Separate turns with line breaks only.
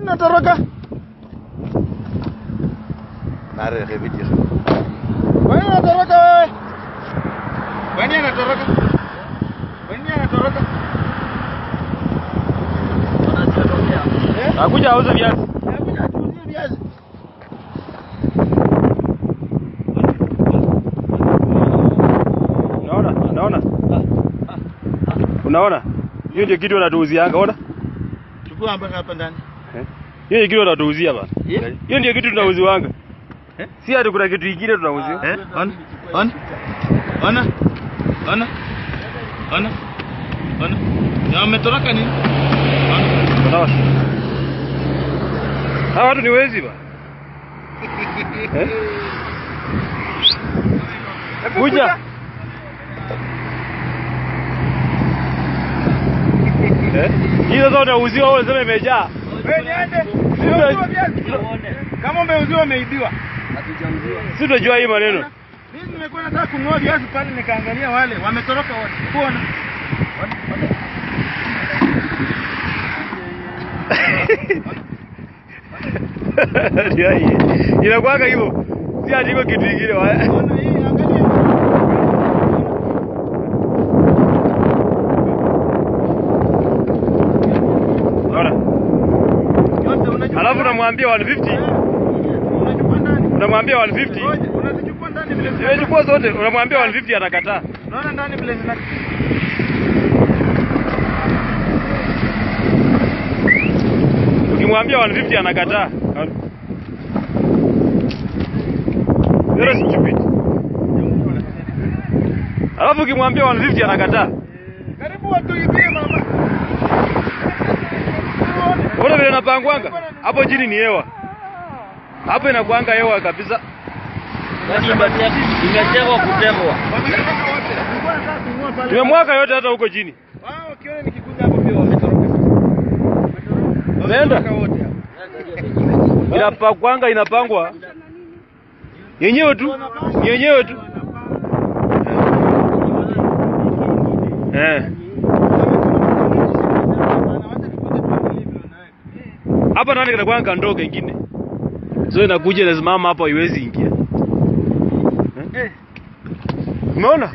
Natoroka.
Nare revidir.
Kwa nini unatoroka wewe? Kwa nini anatoroka? Kwa nini anatoroka? Eh?
Akuja auze viazi.
Anakuja atuuzie viazi.
Unaona? Unaona? Unaona? Hiyo ndio kitu wanatuuzianga, ona?
Chukua mpaka hapa ndani.
Eh? Hiyo ndio kitu wanatuuzia bana.
Eh?
Hiyo ndio kitu tunauziwanga.
Eh?
Si ati kuna kitu kingine tunauziwa.
Eh? Ona. Ona. Ona. Ona. Ona. Ona. Na wametoroka nini? Ona.
Unaona? Hawa watu ni wezi bana. Eh?
Hebu
Kuja. Eh? Hii sasa unauziwa wewe unasema imejaa.
Wewe niende. Umeuziwa viazi. Kama umeuziwa umeibiwa.
Si tunajua hii maneno.
Mimi nimekuwa nataka kununua viazi pale nikaangalia wale wametoroka wote. Kuona.
Ndio hii. Inakuwaga hivyo. Si ati iko kitu kingine.
Ona hii angalia.
Unaona?
Yote unachukua.
Alafu unamwambia 150,
Unachukua ndani.
unamwambia 150.
Ngoja, unazichukua ndani vile zina.
Nimechukua zote, unamwambia 150 anakataa.
Unaona ndani vile zina.
Ukimwambia 150 anakataa. Very stupid. Alafu ukimwambia 150 anakataa.
Karibu watuibie mama.
Mbona vile napangwanga? Hapo chini ni hewa. Hapo inakuanga hewa kabisa.
Yaani imetegwa kutegwa.
Wametoroka wote. Nilikuwa nataka kununua pale.
Tumemwaga yote hata huko chini.
Wao wakiona nikikuja hapo pia wametoroka.
Nenda.
Wametoroka wote hao.
Inapakwanga inapangwa. Yenyewe tu. Yenyewe tu. Eh. Hapa ndani kinakuwa kandoo kengine. So inakuja inasimama hapo haiwezi ingia. Eh? Umeona?